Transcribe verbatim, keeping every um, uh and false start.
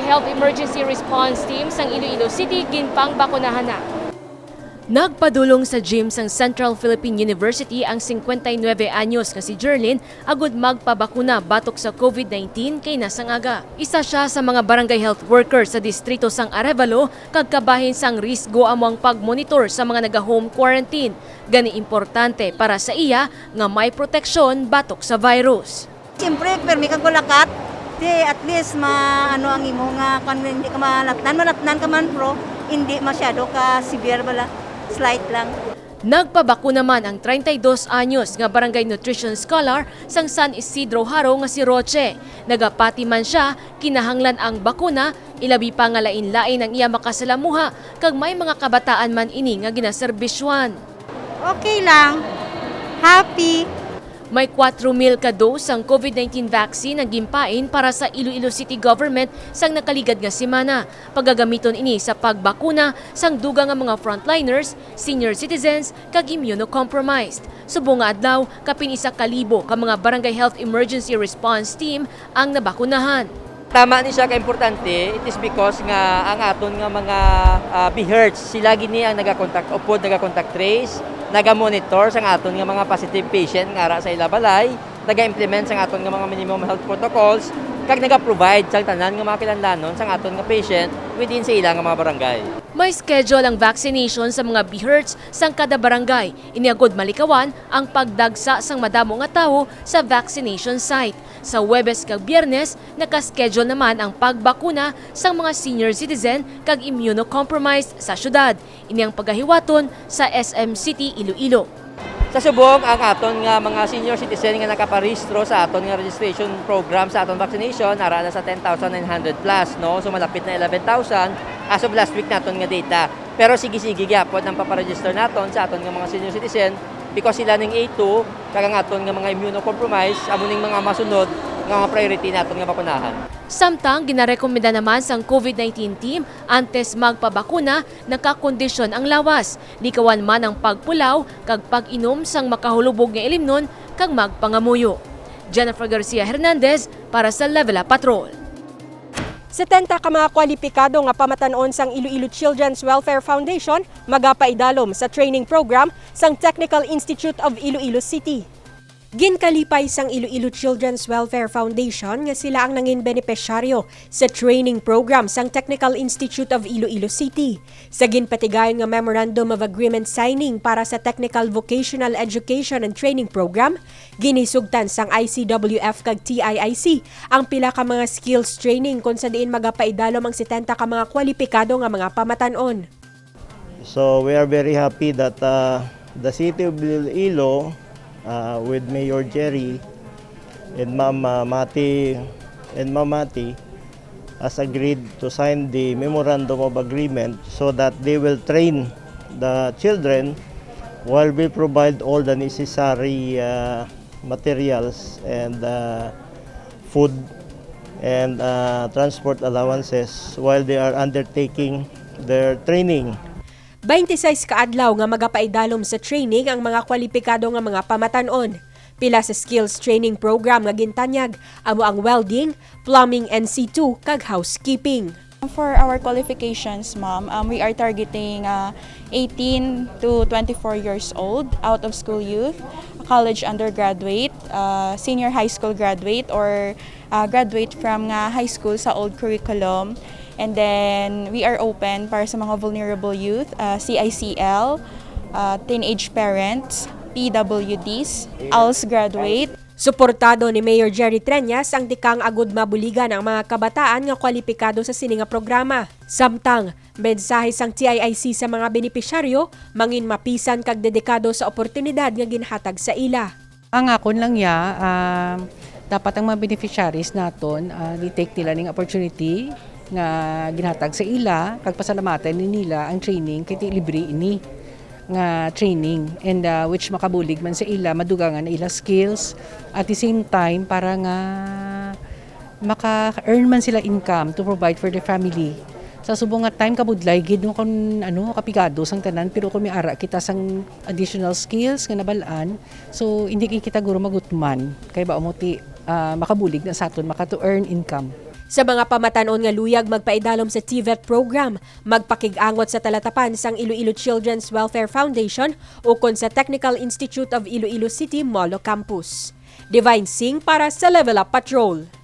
Health Emergency Response Team sang Iloilo City ginpangbakunahan na. Nagpadulong sa gym sang Central Philippine University ang singkwenta y nuebe anyos nga si Jerlyn agud magpabakuna batok sa COVID nineteen kay nasang aga. Isa sia sa mga barangay health worker sa distrito sang Arevalo kag kabahin sang risgo amo ang pagmonitor sa mga naga-home quarantine. Gani importante para sa iya nga may proteksyon batok sa virus. Siyempre, permi kag wala kat, di at least ma-, ano ang imo nga, kung hindi ka manatnan, manatnan ka man, pero hindi masyado ka severe bala, slight lang. Nagpabakuna man ang treinta y dos anyos nga barangay nutrition scholar sang San Isidro Jaro nga si Roche. Nagapati man sia, kinahanglan ang bakuna, ilabi pa nga lain-lain ang iya makasalamuha, kag may mga kabataan man ini nga ginaserbisyuhan. Okay lang. Happy. May kwatro mil ka dose sang COVID nineteen vaccine ang ginpain para sa Iloilo City Government sang nakaligad nga semana. Pagagamiton ini sa pagbakuna sang dugang nga mga frontliners, senior citizens, kag immunocompromised. Subong nga adlaw, kapin isa ka libo ka mga Barangay Health Emergency Response Team ang nabakunahan. Tama ni siya ka importante, it is because nga ang aton nga mga, ah, BHERTs, sila gid ni ang nagakontak, upod nagakontak trace, nagamonitor sang aton nga mga positive patient nga ara sa ila balay, naga-implement sang aton nga mga minimum health protocols, kag naga-provide sang tanan nga mga kinahanglanon sang aton nga patient within sa ila nga mga barangay. May schedule ang vaccination sa mga BHERTs sang kada barangay. Ini agud malikawan ang pagdagsa sang madamo nga tawo sa vaccination site. Sa Huwebes kag Biyernes, naka-schedule naman ang pagbakuna sang mga senior citizen kag immunocompromised sa syudad. Ini ang pagahiwaton sa S M City Iloilo. Sa subong, ang aton nga mga senior citizen nga nakaparehistro sa aton nga registration program sa aton vaccination, ara na sa ten thousand nine hundred plus, no? So, malapit na eleven thousand as of last week naton nga data. Pero sige-sige gyapon ang paparegister naton sa aton nga mga senior citizen because sila ning A two, kag ang aton nga mga immunocompromised, amo ning mga masunod nga mga priority naton nga bakunahan. Samtang ginarekomenda naman sang COVID nineteen team, antes magpabakuna, nakakondisyon ang lawas, likawan man ang pagpulaw kag pag-inom sang makahulubog nga ilimnon kag magpangamuyo. Jennifer Garcia Hernandez para sa Level Up Patrol. Setenta ka mga kwalipikado nga pamatan-on sang Iloilo Children's Welfare Foundation magapaidalom sa training program sang Technical Institute of Iloilo City. Ginkalipay sang Iloilo Children's Welfare Foundation nga sila ang nangin benepisyaryo sa training program sang Technical Institute of Iloilo City. Sa ginpatigayon nga Memorandum of Agreement signing para sa Technical Vocational Education and Training Program, ginisugtan sang I C W F kag T I I C ang pila ka mga skills training, kon sa diin magapaidalom ang setenta ka mga kwalipikado nga mga pamatan-on. So, we are very happy that, uh, the City of Iloilo, uh, with Mayor Jerry and Ma'am, uh, Mati, and Ma'am Mati, has agreed to sign the memorandum of agreement so that they will train the children while we provide all the necessary, uh, materials and, uh, food and, uh, transport allowances while they are undertaking their training. Twenty-six ka adlaw nga magapaidalom sa training ang mga kwalipikado nga mga pamatan-on. Pila sa skills training program nga gintanyag amo ang welding, plumbing, N C two, kag housekeeping. For our qualifications, ma'am, um, we are targeting, uh, eighteen to twenty-four years old, out of school youth, college undergraduate, uh, senior high school graduate, or, uh, graduate from nga high school sa old curriculum. And then, we are open para sa mga vulnerable youth, uh, C I C L, uh, teenage parents, P W Ds, als graduate. Suportado ni Mayor Jerry Treñas ang tikang agud mabuligan ang mga kabataan nga kwalipikado sa sini nga programa. Samtang, mensahe sang T I I C sa mga benepisyaryo, mangin mapisan kag dedikado sa oportunidad nga ginhatag sa ila. Ang akon lang ya, ah, dapat ang mga beneficiaries naton, ah, i-take nila ning opportunity nga ginhatag sa ila, kag pasalamatan ni nila ang training, kay ti libre ini nga training, and, ah, which makabulig man sa ila, madugangan ang ila skills. At the same time, para nga maka-earn man sila income to provide for their family. Sa subong nga time, kabudlay gid, no, kung, ano, kapigado sang tanan, pero kung may ara kita sang additional skills nga nabal-an, so hindi gid kita guro magutman kay ba mo ti, ah, makabulig na sa aton, maka to earn income. Sa mga pamatan-on nga luyag magpaidalom sa TVET program, magpakig-angot sa talatapan sang Iloilo Children's Welfare Foundation ukon sa Technical Institute of Iloilo City Molo Campus. Divine Singh para sa Level Up Patrol.